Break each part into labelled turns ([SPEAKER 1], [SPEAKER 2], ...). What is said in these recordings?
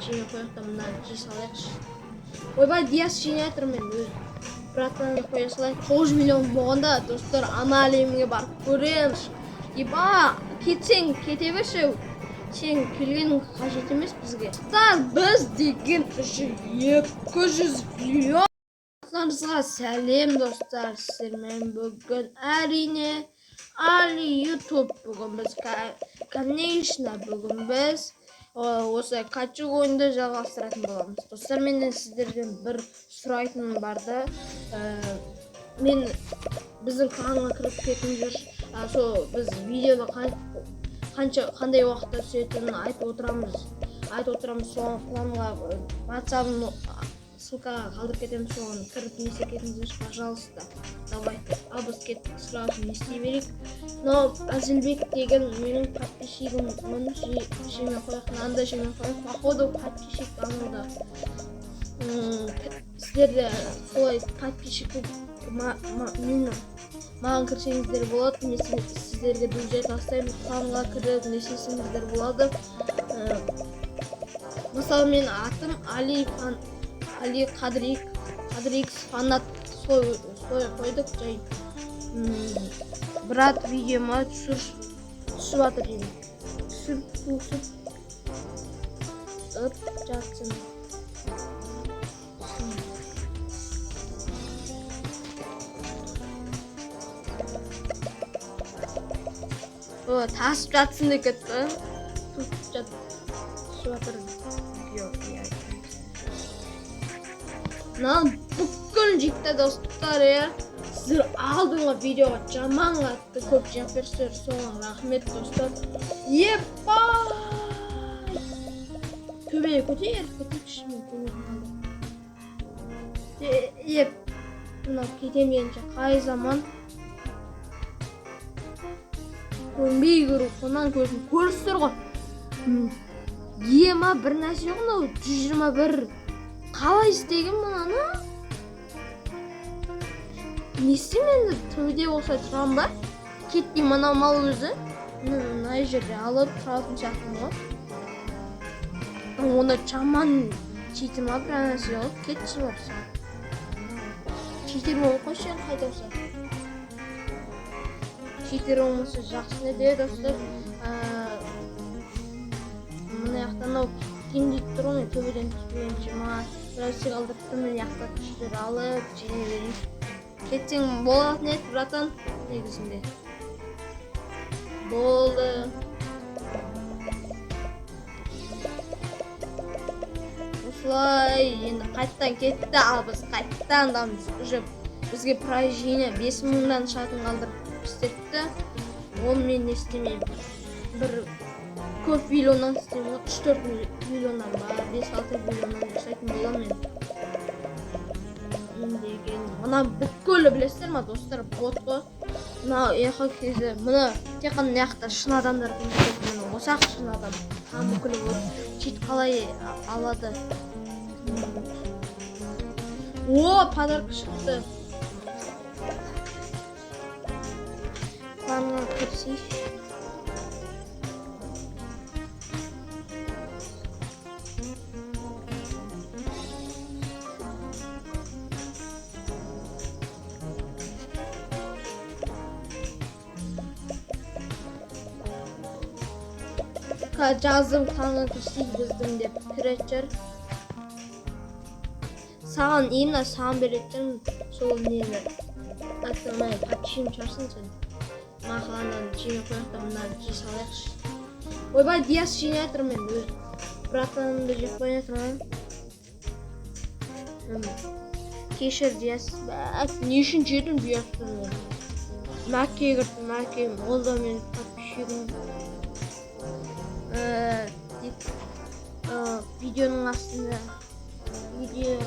[SPEAKER 1] Жемей қояйық та, мынаны жей салайықшы. Ойбай, Диас жеңе жатыр, мен өз братанды қоя салайын. 9 миллион болғанда, достар, ана әлемге барып көреміз. Еба, кетсең кете берші. Сен келгенің қажет емес бізге. Достар, біз деген уже 200 миллион. Баршаңызға сәлем, достар. Сіздермен бүгін, әрине, Али Ютуб. Бүгін біз, конечно, бүгін біз осы качок ойынды жалғастыратын боламыз. Достар, менен сіздерден бір сұрайтыным бар да. Мен біздің кланға кіріп кетіңіздер. Сол біз видеоны қанша, қандай уақытта түсетінін айтып отырамыз. Айтып отырамыз, соған кланға WhatsApp ссылкаға қалдырып кетемін, соған кіріп не істеп кетіңіздерші, пожалуйста. Давайте. Ал біз кеттік, сразу не істей берейік. Мынау Әзілбек деген менің подписчигім, жемей қояйық, мынаны да жемей қояйық. Походу подписчик анау да. Сіздер де солай подписчик болып мені маған кірсеңіздер болады. Мен сіздерге друзья тастаймын, кланға кіріп не істесеңіздер болады. Мысалы, менің атым Али Фан, Али Қадырик, Қадырикс фанат, солай солай қойдық жай. Брат, видеома түсір, түсіп жатыр деймін. Түсіп түсіп жатсын. О, тасып жатсын деп кетті. Түсіп жат, түсіп жатыр. Иә. Мынаны бүкіл жейді, достар, иә. Сіздер алдыңғы видеоға жаман қатты көп жинап берсіздер, соған рахмет, достар. Ебай! Төбеге көтеріп кетейікші, мен көрмей қалдым. Еп, мынау кетем дегенше қай заман көрінбей көру, сонан көзін көресіздер ғой. Ема, бір нәрсе ғой мынау, 121 қалай істеген мынаны? Не істеймін енді, төбеде болса тұрамын ба? Кетпей мынау мал өзі. Мына жерде алып тұратын сияқтымын ғой. Онда жаман читер ма, бір нәрсе ғой, кетші барса. Читер болып қойшы енді қайта болса. Читер болмаса жақсы еді, достар. Мына жақта анау кетейін деп тұр ғой, мен төбеден түспегенше маған біраз қалдырып тұр, мен жақта күштер алып жеңе берейін. Кетсең болатын еді, братан, негізінде. Болды. Осылай енді қайттан кетті, ал біз қайттан дамыз. Уже бізге поражение 5000-нан шығатын қалдырып істетті. Оны мен не істемеймін. Бір көп миллионнан істеймін ғой, 3-4 миллионнан ба, 5-6 миллионнан жасайтын боламын мен. Мен деген мына бүкілі білесіздер ма, достар, бот қой. Мына ұяққа кезде мына тек қана мына жақта шын адамдар көмектеседі, міне осы ақ шын адам. Мына бүкілі бот. Чит қалай алады? О, подарок шықты. Кланға кірсейші. Жаздым, кланға кірсейік біздің деп кіретін шығар. Саған именно саған беретін сол нені. Аты подписчигім шығарсың сен. Мақұл, ананы жемей қояйық та, мынаны жей салайықшы. Ойбай, Диас жеңе жатыр, мен өз братанымды жеп қоя жатырмын. Кешір, Диас. Не үшін жедім Диасты мен? Мәке кірді, Мәке, ол да менің подписчигім. Видеоның астында видеоның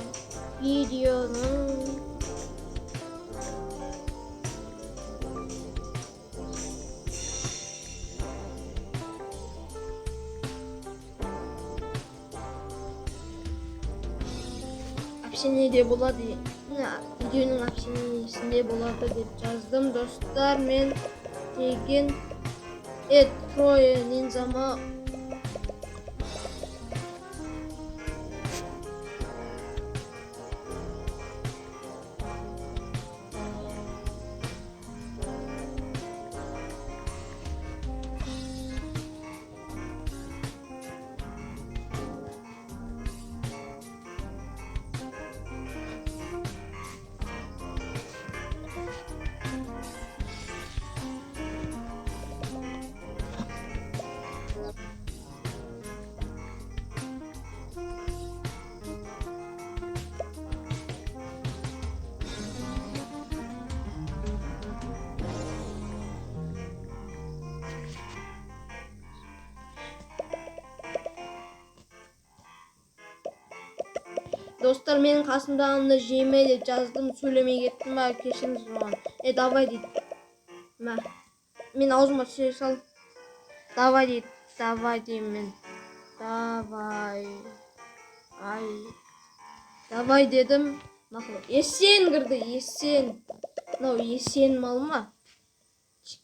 [SPEAKER 1] описаниеде болады, мына видеоның описаниесінде болады деп жаздым, достар. Мен деген трое ниндзя ма. Достар, менің қасымдағыны жеме деп жаздым, сөйлемей кеттім ба, кешіріңіз оған. Е, давай дейді. Мә. Мен аузыма түсе сал. Давай дейді, давай деймін мен. Давай. Ай. Давай дедім. Мақұл. Есен кірді, Есен. Мынау Есен мал ма?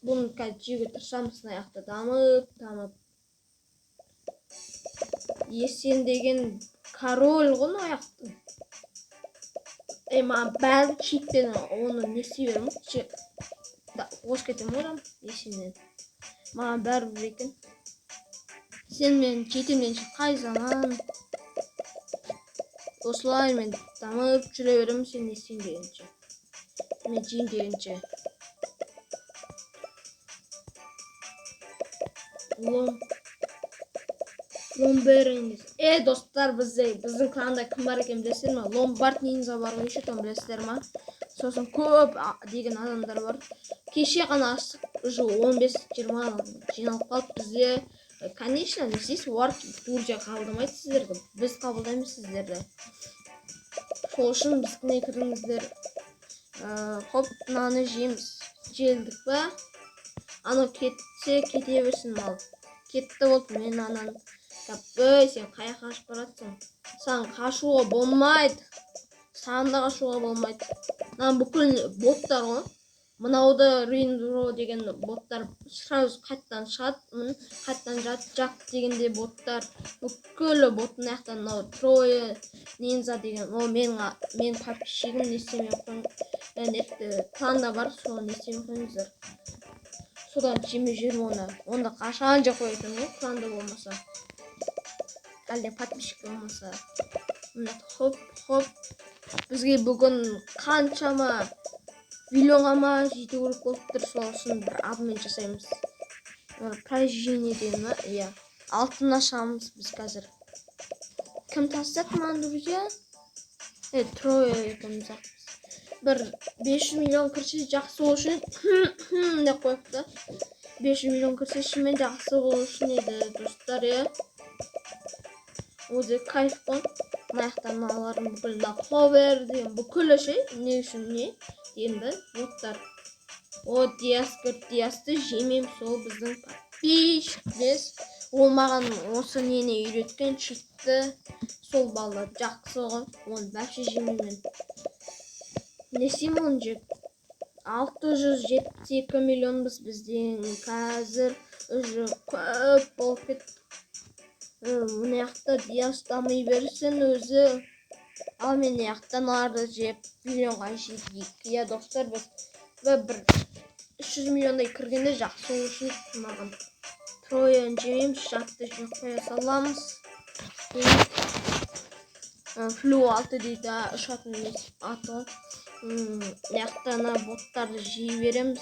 [SPEAKER 1] Бұны қазір жеуге тырысамыз, мына жақта дамып, дамып. Есен деген король ғой мына жақтың. Ей, маған бәрі читпен оны не істей беремін? Да, қосып кетемін ғой одан Есеннен. Маған бәрібір екен. Сен мен жетемнен қай заман. Осылай мен дамып жүре беремін, сен не істеймін дегенше. Мен жеймін дегенше. Лом. Ломберинг. Е, достар, біздің кланда кім бар екенін білесіздер ма? Ломбард ниндзя бар ғой, еще там білесіздер ма? Сосын көп деген адамдар бар. Кеше ғана аштық, уже 15-20 адам жиналып қалды бізде. Конечно, не істейсіз, олар друзья қабылдамайды сіздерді. Біз қабылдаймыз сіздерді. Сол үшін біздікіне кіріңіздер. Хоп, мынаны жейміз. Желдік па? Анау кетсе, кете берсін мал. Кетті болды, мен ананы тап, ей, сен қай жаққа қашып баратсың? Саған қашуға болмайды. Саған да қашуға болмайды. Мынаның бүкіл боттар ғой. Мынауды Рейндро деген боттар сразу қайтадан шығады. Міне, қайтадан жат, жак дегенде боттар. Бүкілі бот мына жақтан мынау Трое ниндзя деген. Ол менің подписчигім, не істемей ақ қойың. Нетті, кланда бар, соны не істемей қойыңыздар. Содан жемей жүрмін оны. Онда қашан жеп қоятын ғой, кланда болмаса. Әлде подписчик болмаса. Міне, хоп, хоп. Бізге бүгін қаншама миллионға ма жету керек болып тұр, сол үшін бір обмен жасаймыз. Прожжение деген ма? Иә. Алтын ашамыз біз қазір. Кім тастады маған, друзья? Е, Трое екеуміз ақ. Бір 500 миллион кірсе жақсы болушы еді деп қойыпты. 500 миллион кірсе шынымен жақсы болушы еді, достар, иә. Өзі кайф қой. Мына жақтан мыналардың бүкіл мына ховер деген бүкілі ше, не үшін не енді боттар. О, Диас кірді, Диасты жемеймін, сол біздің подписчик білесіз. Ол маған осы нені үйреткен, читті. Сол бала жақсы ғой, оны вообще жемеймін мен. Не істеймін оны жеп? 672 миллионбыз бізден қазір, уже көп болып кетті. Мына жақта Диас дами берсін өзі. Ал мен мына жақтан арды жеп миллионға жетейік. Иә, достар, біз бір 300 миллиондай кіргенде жақсы болушы еді маған. Трояны жемейміз, жатты жеп қоя саламыз. Флю 6 дейді, ұшатын аты ғой. Мына жақта ана боттарды жей береміз.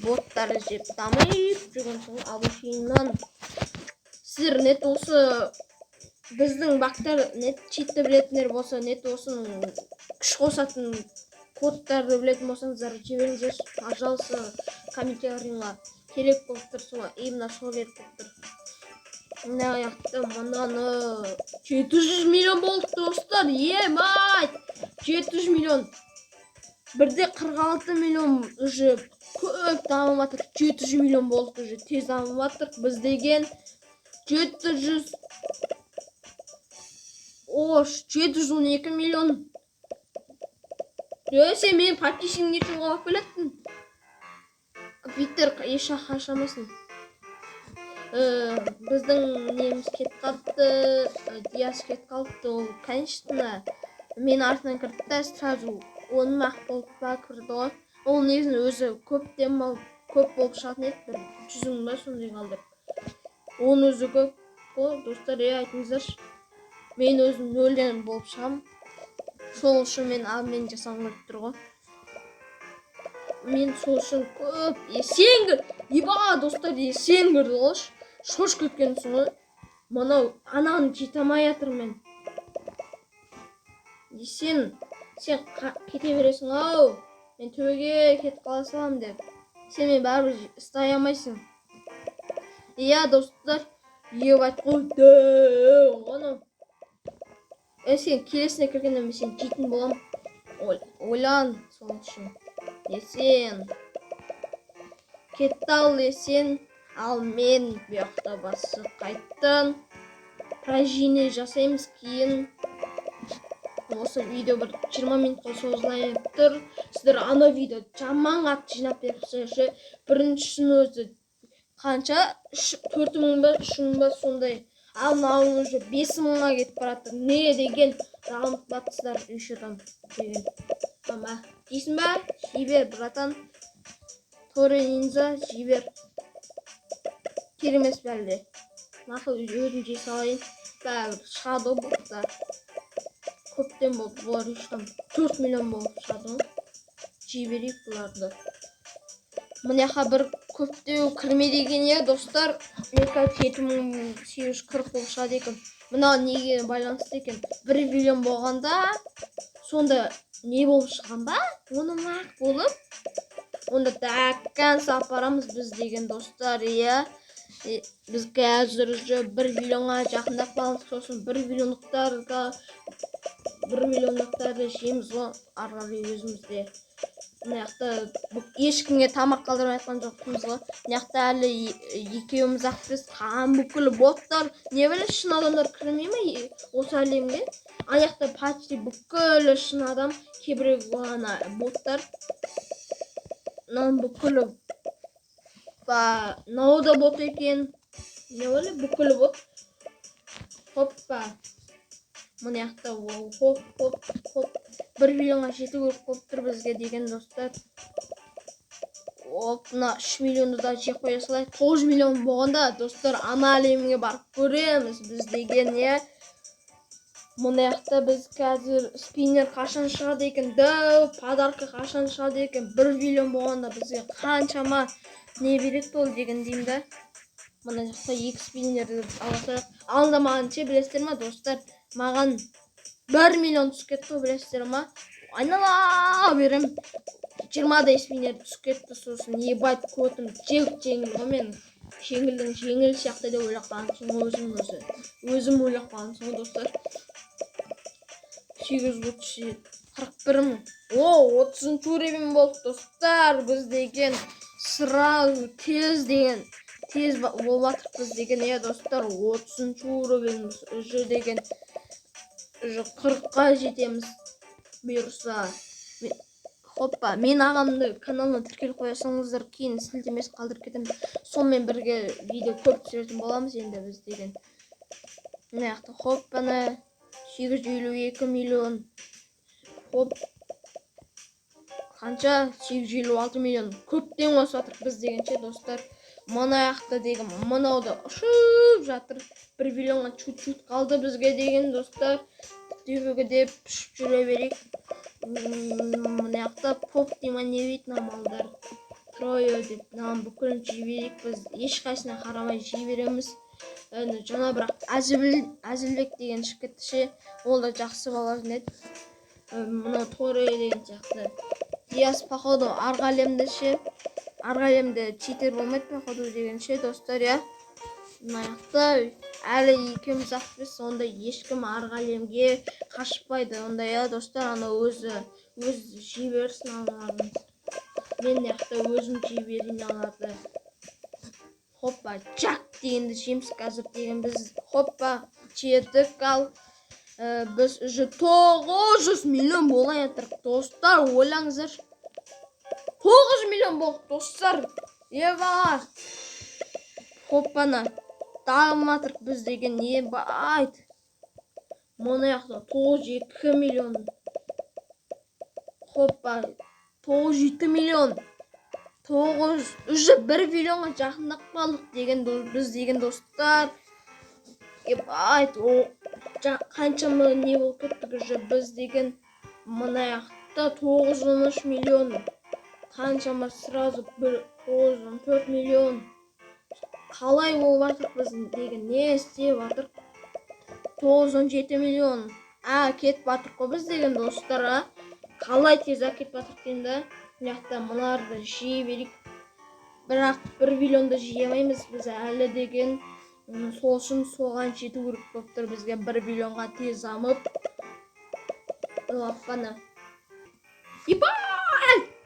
[SPEAKER 1] Боттарды жеп дамиып жүрген соң обучениенан. Сіздер нет осы біздің бактар нет читті білетіндер болса, нет осының күш қосатын кодтарды білетін болсаңыздар, жіберіңіздерші, пожалуйста, комментарийға. Керек болып тұр сол, именно сол керек болып тұр. Мына жақта мынаны 700 миллион болды, достар, ебать, 700 миллион. Бірде 46 миллион уже көп дамып жатыр. 700 миллион болдық уже, тез дамып жатырық біз деген. 700, ош, 712 миллион. Е, сен менің подписчигімді не үшін қуалап келеттің? Виктор, еш жаққа қашамайсың. Біздің неміз кетіп қалыпты, Диас кетіп қалыпты. Ол, конечно, менің артынан кірді да, сразу он ақ болып па кірді ғой. Ол негізінде өзі көптен мал көп болып шығатын еді, бір 100 000 ба сондай қалдырып. Оның өзі көп қой, достар, е, айтыңыздаршы. Мен өзім нөлден болып шығамын. Сол үшін мен обмен жасағым келіп тұр ғой. Мен сол үшін көп Есен кір. Еба, достар, Есен кірді ғой. Шошып кеткенсің ғой. Мынау ананы жете алмай жатырмын мен. Есен, сен кете бересің ау. Мен төбеге кетіп қала саламын деп. Сен мені бәрібір ұстай алмайсың. Иә, достар, ебать қой, анау. Сен келесіне кіргенде мен сені жейтін боламын. Ойлан сол үшін. Есен. Кетті ал, Есен. Ал мен бұл жақта басы қайттан прожине жасаймыз кейін. Осы видео бір 20 минутқа созылайын тұр. Сіздер ана видео жаман қатты жинап беріпсіздер ше. Біріншісінің өзі қанша? 4 мың ба, 3 мың ба, сондай. Ал мынау уже 5 мыңға кетіп бара жатыр. Не деген дамытпапсыздар еще там деген. Ама дейсің ба? Жібер, братан. Торе ниндзя, жібер. Керек емес пе әлде? Мақұл, өзім жей салайын. Бәрібір шығады ғой бұлттар. Көптен болды бұлар, еще там 4 миллион болып шығады ғой. Жей берейік бұларды. Мына жаққа бір көптеу кірмейді екен, иә, достар. Екі 7840 болып шығады екен. Мынау неге байланысты екен? 1 миллион болғанда сонда не болып шығған ба? Оның ақ болып. Онда до конца апарамыз біз деген, достар, иә. Біз қазір уже 1 миллионға жақындап қалдық, сосын 1 миллиондықтарды жейміз ғой ары қарай өзімізде. Мына жақта ешкімге тамақ қалдырмай жатқан жоқпыз ғой. Мына жақта әлі екеуміз ақ біз, қалған бүкіл боттар. Не біле, шын адамдар кірмей ме осы әлемге? Ана жақта почти бүкілі шын адам, кейбіреуі ғана боттар. Мынаның бүкілі ба, мынау да бот екен. Не ойлай, бүкілі бот. Хоппа, мына жақта ол, хоп, хоп, хоп, 1 миллионға жету керек болып тұр бізге деген, достар. Оп, мына 3 миллионды да жеп қоя салайық. 9 миллион болғанда, достар, ана әлемге барып көреміз біз деген, иә. Мына жақта біз қазір спиннер қашан шығады екен, дәу подарка қашан шығады екен? 1 миллион болғанда бізге қаншама не береді ол деген деймін да. Мына жақта екі спиннерді ала салайық. Алында маған ше, білесіздер ма, достар, маған 1 миллион түсіп кетті ғой, білесіздер ма? Айнала берем, 20-дай спиннер түсіп кетті. Сосын, ебать, көтім жеп жеңіл ғой мен. Жеңілдің жеңіл сияқты деп ойлап қалғансың ғой өзің, өзі өзім ойлап қалғансың ғой, достар. 837, 41 мың. О, 30-уровень болды, достар. Біз деген сразу тез деген, тез болып жатырмыз деген, иә, достар. 30-уровень уже деген, уже 40-қа жетеміз бұйырса. Хоппа, мен ағамды каналына тіркеліп қоя салыңыздар, кейін сілтемесін қалдырып кетемін. Сонымен бірге видео көп түсіретін боламыз енді біз деген. Мына жақта, хоппана, 852 миллион. Хоп, қанша? 856 миллион. Көптен қосып жатырмық біз дегенше, достар. Мына жақта деген мынау да ұшып жатыр. 1 миллионға чуть чуть қалды бізге деген, достар. Төбеге деп ұшып жүре берейік. Мына жақта поп дей ма, не дейді мына малдар, трое деп. Мынаның бүкілін жей берейік біз, ешқайсысына қарамай жей береміз. Енді жаңа бірақ Әзілбек деген шығып кетті ше, ол да жақсы бала еді. Мынау Торе деген сияқты. Диас, походу, арғы әлемде ше, арғы әлемде читер болмайды, походу, деген ше, достар, иә. Мына жақта әлі екеуміз ақ біз, онда ешкім арғы әлемге қашпайды онда, иә, достар. Анау өзі өзі жей берсін аналарын, мен мына жақта өзім жей берейін аналарды. Хоппа, Джак дегенді жейміз қазір деген біз. Хоппа, жедік. Ал біз уже 900 миллион болайын жатырмық, достар. Ойлаңыздаршы, 9 миллион болдық, достар. Еба, хоппана, дамып жатырмық біз деген, ебать. Мына жақта 902 миллион. Хоппа, 907 миллион. Тоғыз, уже 1 миллионға жақындап қалдық деген біз деген, достар. Ебать, о, қаншама не болып кеттік уже біз деген. Мына жақта 913 миллион. Қаншама сразу бір 914 миллион. Қалай болып жатырық біз деген, не істеп жатырық? 917 миллион. А, кетіп жатырық қой біз деген, достар. А, қалай тез кетіп жатырық деймін да. Мына жақта мыналарды жей берейік, бірақ 1 миллионды жей алмаймыз біз әлі деген. Сол үшін соған жету керек болып тұр бізге, 1 миллионға тез дамып. Лаппаны. Ебать!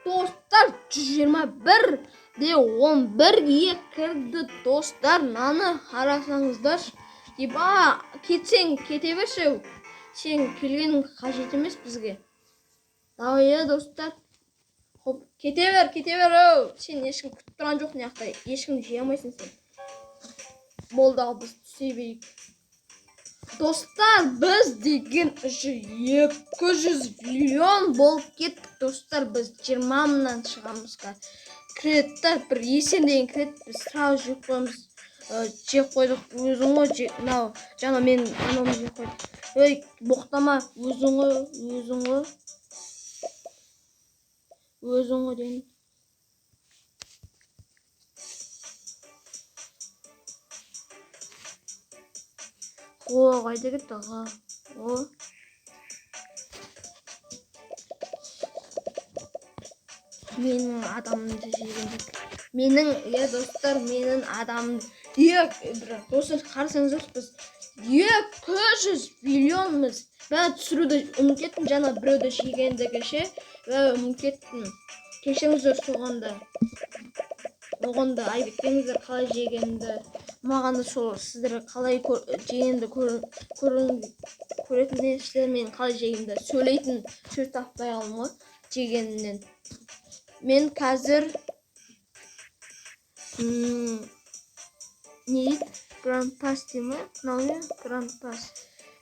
[SPEAKER 1] Достар, 121 де 11-ге кірді, достар. Мынаны қарасаңыздаршы. Еба, кетсең кете берші. Сен келгенің қажет емес бізге. Давай, е, достар. Хоп, кете бер, кете бер, оу. Сен ешкім күтіп тұрған жоқ мына жақта. Ешкім жей алмайсың сен. Болды, ал біз түсе берейік. Достар, біз деген уже 200 миллион болып кеттік, достар. Біз 20 мыңнан шығамыз қазір. Кіреді да, бір Есен деген кіреді, біз сразу жеп қоямыз. Жеп қойдық, өзің ғой, мынау жаңа мен анауды жеп қойдық. Ей, боқтама, өзің ғой, өзің ғой. Өзің ғой деймін. О, қайда кетті? Ға. О. Менің адамымды жеген. Менің, е, достар, менің адамым. Е, бірақ, достар, қарасаңыздаршы, біз 200 миллионмыз. Бә, түсіруді ұмытып кеттім, жаңа біреуді жегендігі ше. Бә, ұмытып кеттім. Кешіріңіздер соған да. Оған да айып етпеңіздер қалай жегенді. Маған да сол сіздер қалай жегенді көретін сіздер мен қалай жегенді сөйлейтін сөз таппай қалдым ғой жегенімнен. Мен қазір, не дейді? Гранд Пас дей ме? Мынау не? Гранд Пас.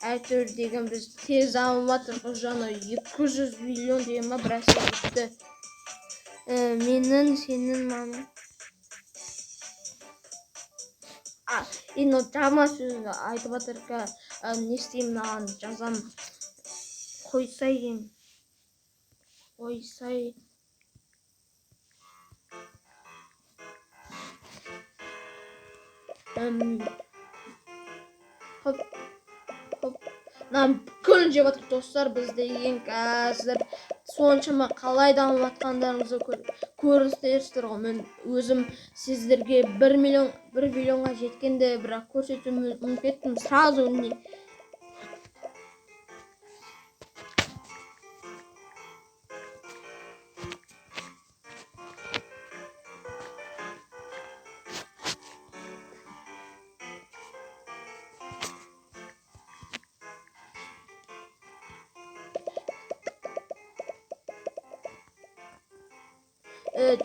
[SPEAKER 1] Әйтеуір деген біз тез дамып жатырмыз. Жаңа 200 миллион деген ма, біраз кетті. Менің, сенің мама. А, енді жаман сөзді айтып жатыр ка, не істеймін, мынаған жазам. Қойсай деймін. Қойсай. Хоп, хоп. Мына бүкіл жеп жатыр, достар, біз деген қазір соншама қалай дамып жатқандарымызды көресіздер ғой. Мен өзім сіздерге 1 миллион, 1 миллионға жеткенде бірақ көрсетуімді ұмытып кеттім. Сразу не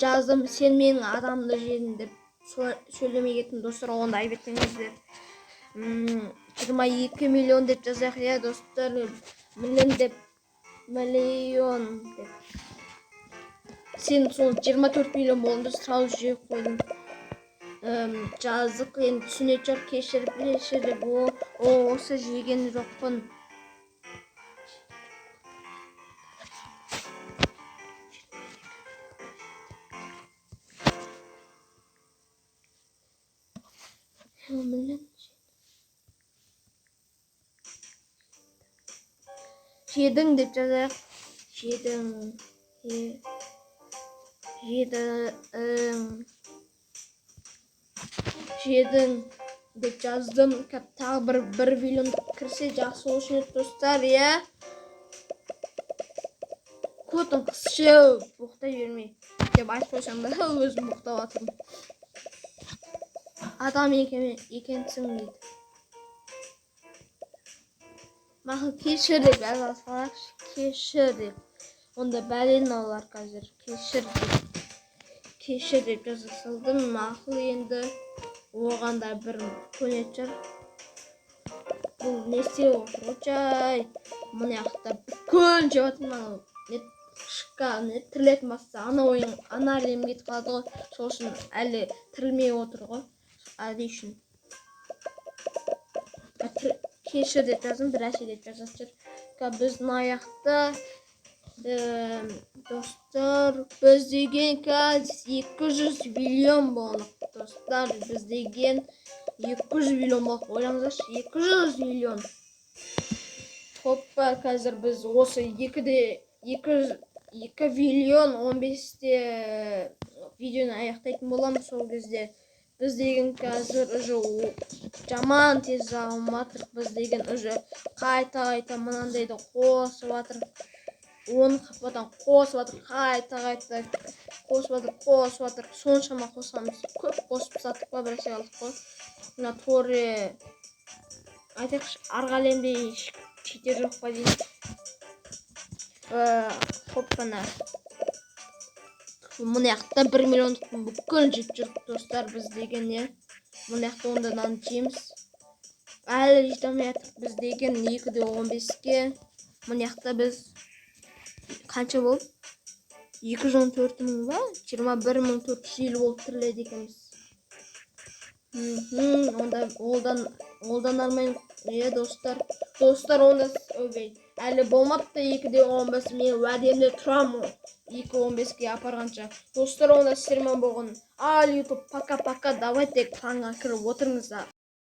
[SPEAKER 1] жаздым, сен менің адамымды жедің деп сөйлемей кеттім, достар, оған да айып етпеңіздер. 22 миллион деп жазайық, иә, достар, миллион деп, миллион деп. Сен сол 24 миллион болғанда сразу жеп қойдым. Жаздық, енді түсінетін шығар, кешіріп, кешір деп, о, осы жеген жоқпын. Жедің деп жазайық. Жедің. Жедің. Жедің деп жаздым. Кәп тағы бір миллион кірсе жақсы болушы еді, достар, иә. Көтің қысшы, боқтай бермей деп айтып қойсам да, өзім боқтап жатырмын. Адам екенсің дейді. Мақұл, кешір деп жаза салайықшы, кешір деп. Онда бәлен олар қазір, кешір деп. Кешір деп жаза салдым. Мақұл, енді оған да бір көнетін шығар. Бұл не істеп отыр ғой, жай. Мына жақта бүкіл жеп жатыр мынау. Не шыққа, не тірілетін басса, ана ойын, ана әлем кетіп қалады ғой. Сол үшін әлі тірілмей отыр ғой. Әлі үшін. Кешір деп жаздым, бір әше деп жазатын шығар. Ка біз мына жақта, достар, біз деген қазір 200 миллион болдық, достар, біз деген 200 миллион болдық. Ойлаңыздаршы, 200 миллион. Хоппа, қазір біз осы екіде, екі жүз, екі миллион он бесте видеоны аяқтайтын боламыз. Сол кезде Біз деген қазір уже жаман тез дамып жатырмық. Біз деген уже қайта қайта мынандайды қосып жатырмық, 10 хпдан қосып жатыр, қайта қайта қосып жатыр, қосып жатыр. Соншама қосамыз, көп қосып тастадық па, біресе алдық қой. Мына торе, айтайықшы, арғы әлемде еш читер жоқ па деймін. Хоппана, мына жақта 1 миллиондықтың бүкіл жеп жүрік, достар. Біз деген не, мына жақта онда нан жейміз, әлі жете алмай жатырмық. Біз деген 2 де 15-ке. Мына жақта біз қанша болып, 214 000 ба, 21 450 болып тіріледі екенбіз. Онда олдан алмайын, иә, достар. Достар, онда ойбай, әлі болмапты 2 де 15. Мен уәдемде тұрамын, 2.15-ке апарғанша. Достар, онда сіздермен болған Ал Ютуб. Пока, пока. Давайте кланға кіріп отырыңыздар.